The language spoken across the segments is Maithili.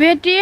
बेटी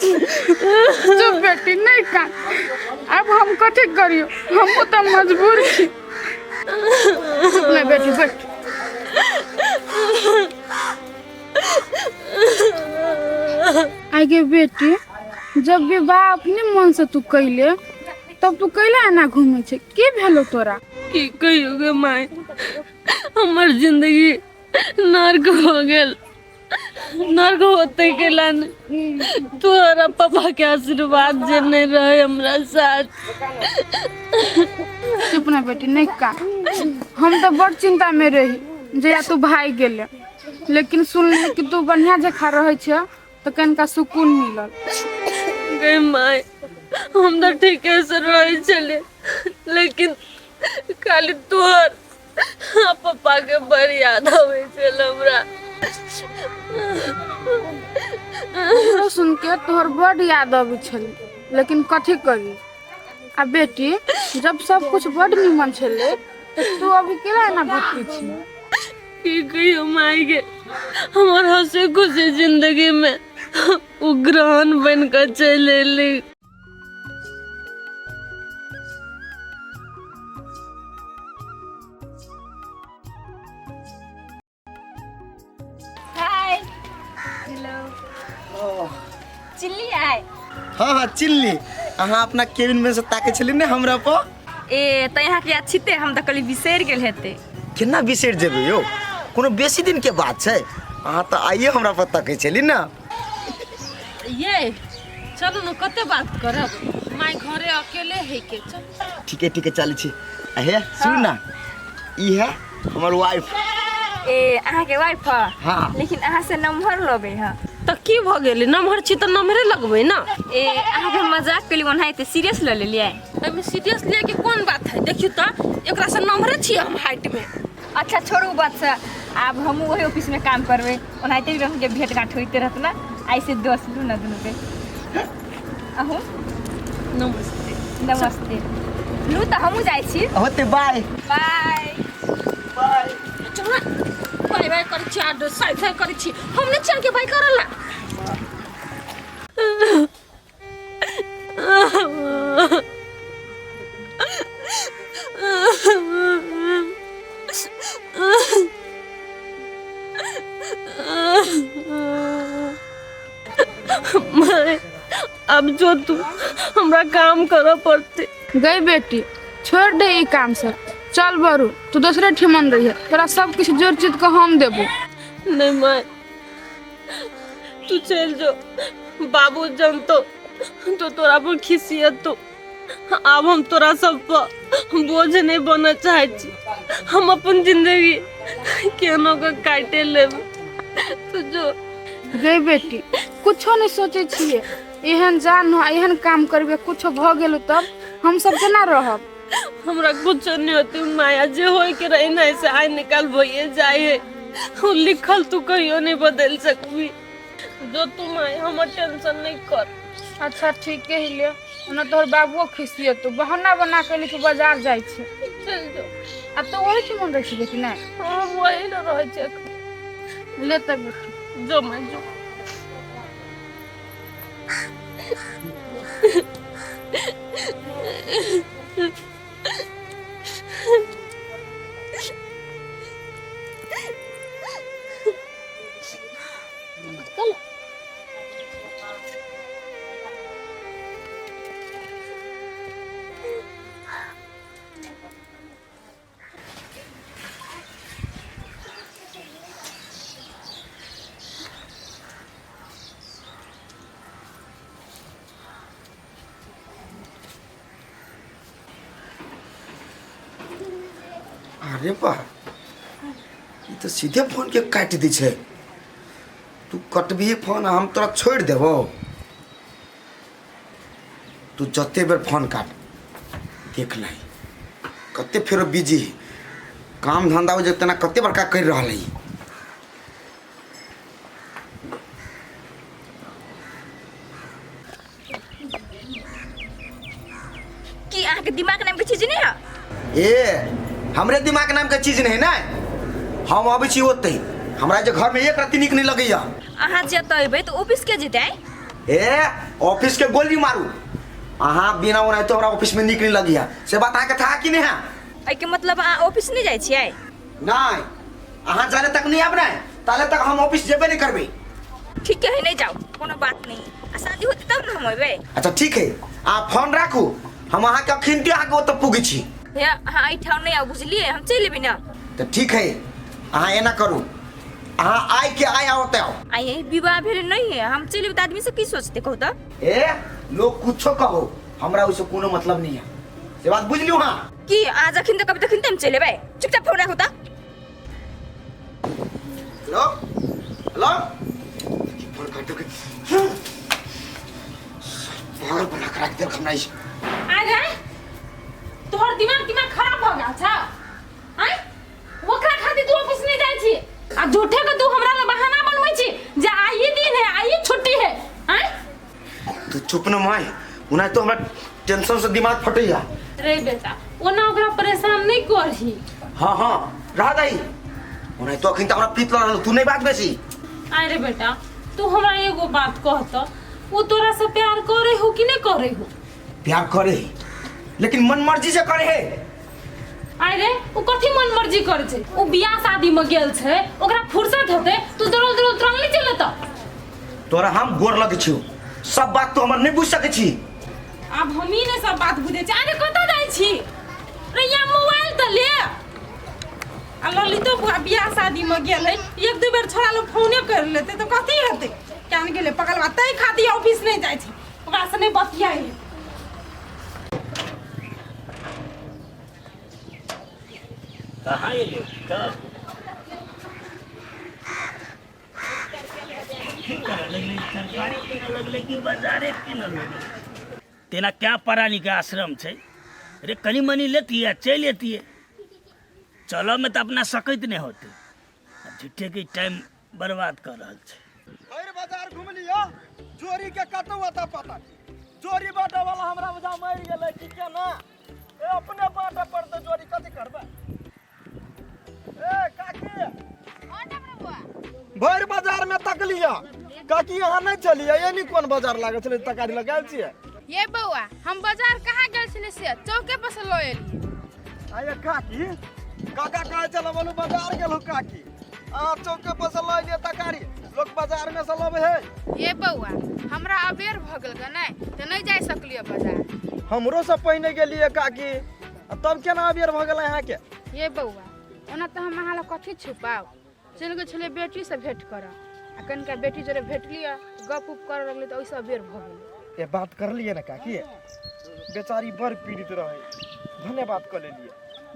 चुप बेटी नहीं कान अब हम कथी करियो हमहूँ तऽ मजबूर छी चुप नहीं बेटी बैठ आगे बेटी जब विवाह अपने मन से तू कैले तब तू कैला एना घूमे छै की भेलो तोरा की कहियो गे माय हमर जिंदगी नर्क हो गेल नर्क होते केला ने तोहरा पापा के आशीर्वाद जे नहीं रहे हमरा साथ चुप ना बेटी नहीं का हम तो बड़ चिंता में रही जया तू भाग गेले लेकिन सुनली कि तू बढ़िया जखा रहे छै तो कनिका सुकून मिलल गे माय हम तो ठीके से रहे छले लेकिन खाली तोहर आ पप्पा के बड़ याद आबै छल हमरा हमरो सुन के तोहर बड़ याद अबै छलै लेकिन कथी करी आ बेटी जब सब कुछ बड़ निमन छलै तऽ तू अभी केना एना भटकै छी की कहियो माय के हमर हंसे खुशी जिंदगी में उ ग्रहण बन के चलि एली हाय हेलो चिल्ली आय हाँ हाँ चिल्ली अहाँ अपना केबिन में से ताके छली ने हमरा पर ए त यहाँ के अच्छी हम तऽ कहली बिसरि गेल हेतै केना बिसरि जेबै यौ कोनो बेसी दिन के बात छै अहाँ तऽ आइए हमरा पर तकै छली ने ये चलू ने कते बात करब माय घरे अकेले है के चल ठीके ठीके चलै छी आ हे सुन ना ई है हमर वाइफ ए अहाँके वाइफ ह हाँ। लेकिन अहाँ से नम्हर लगै ह तऽ की भऽ गेलै नमहर छी तऽ नमहरे लगबै ने ए अहाँके हम मजाक केली ओनाहिते सीरियस लऽ लेलियै एहिमे सीरियस लिए के कोन बात है देखियौ तऽ एकरा से नमहरे छियै हम हाइट में अच्छा छोड़ू बात से आब हमहूँ ओही ऑफिस में काम करबै ओनाहिते भी हमके भेंट घाट होइते रहत ना ऐसे दोस्त लू ना दुनू के अहूँ नमस्ते नमस्ते लू तऽ हमहूँ जाइ छी होते बाय बाय चल ना बाय बाय करै छी आर साइ साइ करै छी हम नहि चल के बाय करला माय अब जो तू हमरा काम करऽ पड़तै गई बेटी छोड़ दे ई काम से चल बरू तू दोसरे ठिमन रही तोरा सब किछु जोड़ चित के हम देबो नहीं माय तू चल जो बाबू जनतो तो तोरा पर खिसियतो आब हम तोरा सब पर बोझ नहीं बनऽ चाहै छी हम अपन जिंदगी केनो के काटे लेब तू जो गई बेटी कुछो नहीं सोचे छियै एहन जान हो एहन काम करबे कुछो भऽ गेलो तब हम सब केना रहब हमरा कुछो नहीं होती माया जे होय के रही ना से आय निकाल भइए जाए है उ लिखल तू कहियो नहीं बदल सकबी जो तू माय हमर टेंशन नहीं कर अच्छा ठीक है ले ओना तोहर बाबुओ खिसियतो बहाना बना के लिख बाजार जाइ छै चल जो आ तो वही ठिमन रहै छै बेटी नहि हम वही न रहै छै एखन। ले तऽ बेटी जो माय जो अरे बा ई तऽ सीधे फोनके काटि दै छै तू कटबिही फोन हम तोरा छोड़ि देबौ तू जते बेर फोन काट देख लही कते फेरो बिजी है काम धंधा जे तेना कते बड़का करि रहल है की अहाँके दिमाग नाम के चीज नहीं है ए हमरे दिमाग नाम के चीज नहीं ना हम अबै छी ओतै हमरा जे घर में एक रत्ती नीक नहीं लगैया अहाँ जतऽ अयबै तऽ ऑफिस के जेतै ए ऑफिस के गोली मारू अहाँ बिना ओनाहितो हमरा ऑफिस में नीक नहीं लगैया से बात अहाँके था कि नहीं है एहिके मतलब अहाँ ऑफिस नहीं जाइ छियै नहीं अहाँ जाने तक नहीं आब ने ताले तक हम ऑफिस जेबे नहीं करबै ठीक है नहीं जाओ कोनो बात नहीं आ शादी होते तब ना हम अयबै अच्छा ठीक है अहाँ फोन राखू हम अहाँके अखिनते अहाँके ओतऽ पुगै छी हे अहाँ एहिठाम नहि आउ बुझलियै हम चलि एबै ना तऽ ठीक है अहाँ एना करू अहाँ आइ के आइ आओ तऽ आओ आ यही विवाह भेल नहीं है हम चलि एबै तऽ आदमी सब की सोचते कहू तऽ ए लोग कुछो कहो हमरा ओहिसँ कोनो मतलब नहीं है से बात बुझ लियौ अहाँ की आज अखिन तऽ कभी तखिन तऽ हम चलि एबै चुपचाप फोन राखू तऽ हेलो हेलो फोन काटो के पागल बना के रख देलक हमरा ई। आ गए तोहर दिमाग दिमाग खराब भ गेल छौ आँय ओकरा खातिर तू ऑफिस नहीं जाइ छी आ झूठे के तू हमरा ले बहाना बनबै छी जे आइए दिन है आइए छुट्टी है आँय तू चुप न माय ओना तो हमरा टेंशन से दिमाग फटैया रे बेटा ओना ओकरा परेशान नहीं करही हाँ हाँ रह दही ओना तो अखन त हमरा पीत लड़ रहल तू नहीं बात बेसी अरे बेटा तू हमरा एगो बात कह त वो तोरा से प्यार करे हो कि नहीं करे हो प्यार करे है लेकिन मन मर्जी से करे है अरे वो कथी मन मर्जी करे छै वो बियाह शादी में गेल छै ओकरा फुर्सत होते तू दौड़ल दौड़ल तुरंत नहीं चले त तोरा हम गोर लगे छियो सब बात तो हमर नहीं बुझ सके छी आब हमही ने सब बात बुझै छी अरे कतऽ जाइ छी रे यहाँ मोबाइल तऽ ले आ ललितो बुआ बियाह शादीमे गेल है एक दू बेर छोड़ा लोग फोने कर लेतै तऽ कथी हेतै क्या ने गेलै पगलवा तै खातिर ऑफिस नहि जाइ छै ओकरासँ नहि बतियाइ है कहाँ एलियै कब की करऽ लगलै तरकारी कीनऽ लगलै कि बाजारे कीनऽ लगलै तेना क्या प्राणीके आश्रम छै रे कनि मनि लेतियै आ चलि अतियै चलऽमे तऽ अपना सकैत नहि होतै आ झूठेके टाइम बर्बाद कऽ रहल छै भरि बाजार घुमलियो जोरी के कतौ अता पता नहीं। जोरी बांटे वाला हमरा बुझा मरि गेलै कि केना ए अपने बांटे पड़तै जोरी कथी करबै ए काकी भरि बाजार में तकलिया काकी अहाँ नहीं चलिए एनी कोन बाजार लागल छलै तकारी लगायल छियै ये बौआ हम बाजार कहाँ गेल छलै से चौके पर से लऽ एलियै आये काकी काका कहै छल बोलू बाजार गेलहुँ काकी अहाँ चौके पर से लऽ एलियै तकारी लोक बाजार में से लबै है ये बौआ हमरा अबेर भऽ गेल गे नहि तऽ नहि जाइ सकलियै बाजार हमरो से पहिने गेलियै काकी आ तब केना अबेर भऽ गेलै अहाँके ये बौआ ओना तऽ हम अहाँ लग कथी छुपाउ चलि गेल छलियै बेटीसँ भेँट करऽ आ कनिका बेटी जोरे भेटलियै गप उप करऽ लगलै तऽ ओहिसँ अबेर भऽ गेलै ए बात करलियै ने काकी बेचारी बड़ पीड़ित रहै भने बात कऽ लेलियै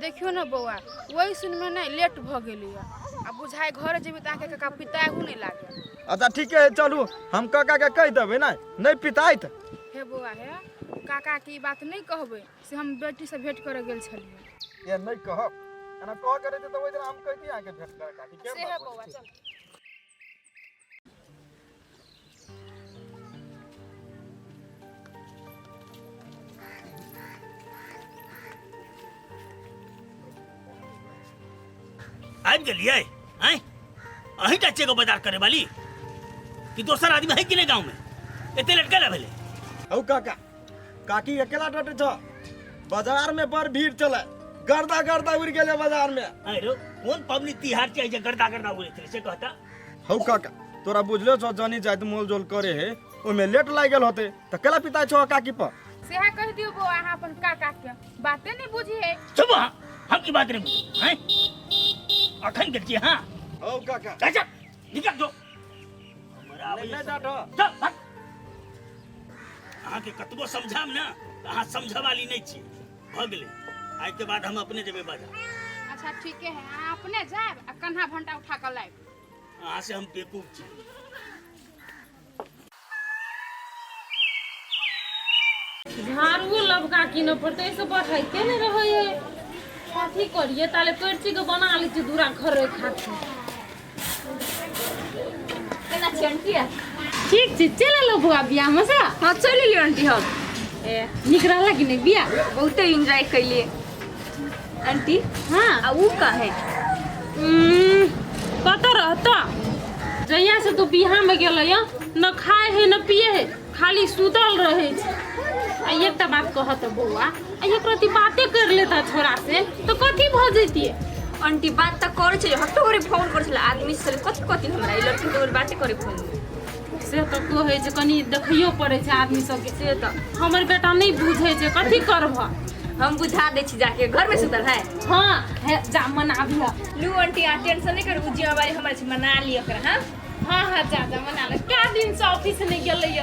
देखियौ ने बौआ ओहि सुनमे नहि लेट भऽ गेलियै आ बुझाइ घर जेबै तऽ अहाँके काका पिताहू नहि लागल अच्छा ठीके है चलू हम काका के कहि देबै ने नहि पिताइत हे बौआ हे काकाके ई बात नहि कहबै से हम बेटीसँ भेँट करऽ गेल छलियै ए नहि कहब एना कह के रहते तऽ ओहि दिन हम कहिती अहाँके भेंट करे काकी से है बौआ चल आबि गेलियै आँय अहीँटा छियै एगो बाजार करे वाली कि दोसर आदमी है कि नहि गाँवमे एते लेट कैला भेलै हौ काका काकी अकेला डटे छ बाजार में बड़ भीड़ चले गर्दा गर्दा उड़ गेले बाजार में आँय रौ कोन पबनी तिहार छै जे गर्दा गर्दा उड़ै छलै से कहता हौ काका तोरा बुझलो छौ जनी जाइत मोल जोल करे है ओहिमे लेट लागि गेल होते तऽ केला पिता छौ काकी पर सेहा कहि दियौ बौआ अहाँ अपन काका के बाते नहि बुझी है चुप अहाँ हम की बात नहीं बुझी आँय अखन गेल छी हाँ हौ काका जा जा निकल जो हमरा आबैए नहि डाँटऽ। जा, भाग। अहाँके कतबो समझाम ने तऽ अहाँ समझऽ वाली नहि छी भऽ गेलै आइके बाद हम अपने जेबै बाजार। अच्छा ठीके है, अहाँ अपने जायब आ कन्हा भंटा उठा कऽ लायब। अहाँ से हम बेवकूफ छी। झाड़ुओ लबका कीनऽ पड़तै, एहिसँ बढ़ाइते नहि रहै है। कथी करियै, ताले करची के बना लै छियै दूरा घर खातिर। केना छी आंटी? ठीक छै, चलि एलहुँ बौआ बियाहमे से? हाँ, चलि एलियै आंटी हम। ए, नीक रहला कि नहि बियाह? बहुते एंजॉय कैलियै आंटी। हाँ। आ ऊ कहे? कतऽ रहता, जहिया से तू बियाहमे गेलै न खाए है न पिए है, खाली सुतल रहै छै। आ एकटा बात कहत बौआ, आ एक रति बाते कर लेता छोरा से तऽ कथी भऽ जैतियै? आंटी, बात तऽ करै छलै, हटो घरे फोन करै छलै आदमी से। कथी कथी हमरा ई लड़की तऽ बाते करै फोन में। से तऽ कहै छै, कनि देखैयो पड़ै छै आदमी सबके। से तऽ हमर बेटा नहि बुझै छै, कथी करबह? हम बुझा दै छी जाके। घर में सुतल है। हाँ हे, जा मनाबिह। लू आंटी, अहाँ टेंशन नहीं करू, उ जिम्मेवारी हमर छै, मना लिअ ओकरा। हाँ हाँ हाँ, जा जा, मना ले। कए दिन से ऑफिस नहीं गेलै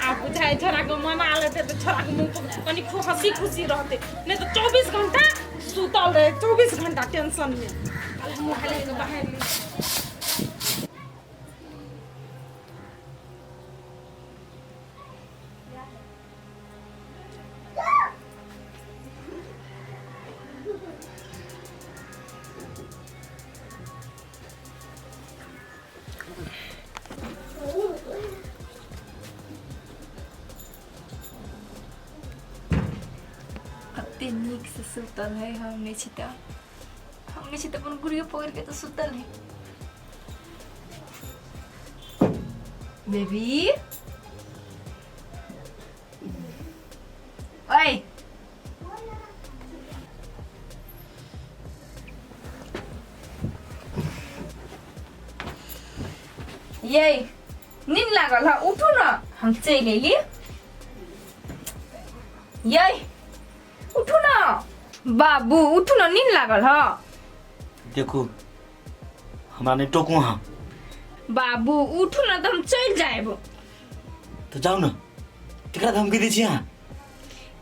आ बुझाइ छोरा के मना लेतै तऽ छोरा के मुँह पर कनि हंसी खुशी रहतै, नहीं तऽ 24 घंटा सुतल रहै, 24 घंटा टेंशन में। मुँह हाले के बाहर ली। कते नीक से सुतल है। हम नहीं छी तऽ, हम नहीं छी तऽ अपन गुड़ियो पकड़ के तऽ सुतल है। बेबी, ओए, ये नींद लागल है? उठू ना, हम चलि एली। ये उठू ना बाबू, उठू ना, नींद लागल है। देखू, हमरा नहि टोकू अहाँ। बाबू, उठू ना तऽ हम चलि जायब। तऽ जाउ ने, केकरा धमकी दै छी अहाँ?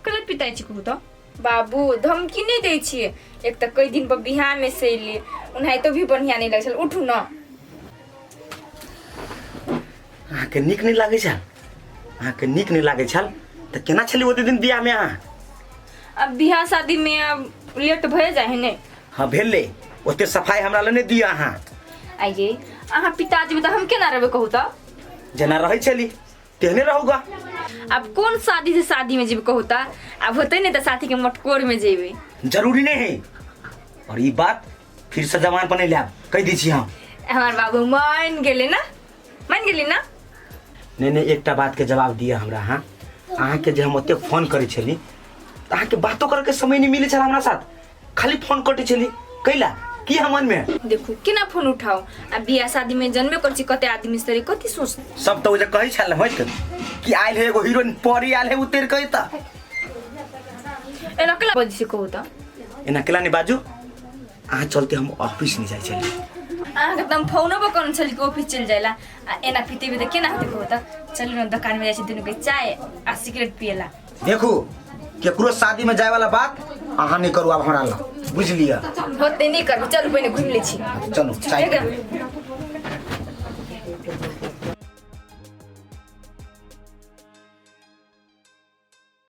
गलत पिताइ छी कहू तऽ। बाबू, धमकी नहि दै छियै। एक तऽ कई दिन पर बिहार में से एलियै, ओनाहितो भी बढ़िया नहि लगै छल। उठू ना। अहाँके नीक नहि लागै छल? अहाँके नीक नहि लागै छल तऽ केना छली ओते दिन बियाहमे अहाँ? अब बियाह शादी में अब लेट भए जाइ है ने। हाँ, भेलै। ओते सफाई हमरा लए नहि दिअ अहाँ। आइए, अहाँ पिताजी में तऽ हम केना रहबै कहू तऽ? जेना रहै छली तेहने रहूगा। अब कोन शादी से शादी में जेबै कहू तऽ? आब होतै ने तऽ साथी के मटकोर में जेबै। जरूरी नहीं है, और ई बात फिर से जबान पर नहीं लायब, कहि दै छी हम। हमार बाबू मान गेलै ना, मान गेली ना? नहीं नहीं, एकटा बात के जवाब दिअ हमरा। हाँ, अहाँके जे हम ओते फोन करै छली तऽ अहाँके बातो करके समय नहीं मिलै छल हमरा साथ, खाली फोन कटै छली, कैला की हम मन में? देखू, केना फोन उठाओ? आ बियाह शादी में जनबे करै छी, कते आदमी से कथी सोच। सब तऽ ओ जे कहै छल होइत कि आयल है एगो हीरोइन, परी आयल है उतर के तऽ। एना केना बजै छी कहू तऽ? एना केला नहीं बाजू। अहाँ चलते हम ऑफिस नहीं जाइ छली। अहाँके तऽ हम फोनो पर कहने छली कि ऑफिस चलि जाइला, आ एना पीतेबै तऽ केना हेतै कहू तऽ? चलू ने, दोकान में जाइ छी दुनू के चाय आ सिगरेट पियला। देखू, केकरो शादी में जाए वाला बात अहाँ नहीं करू आब हमरा लग, बुझ लिअ। होते, नहीं करबै। चलू, पहिने घुमि लै छी। चलू, चाय ठीक है।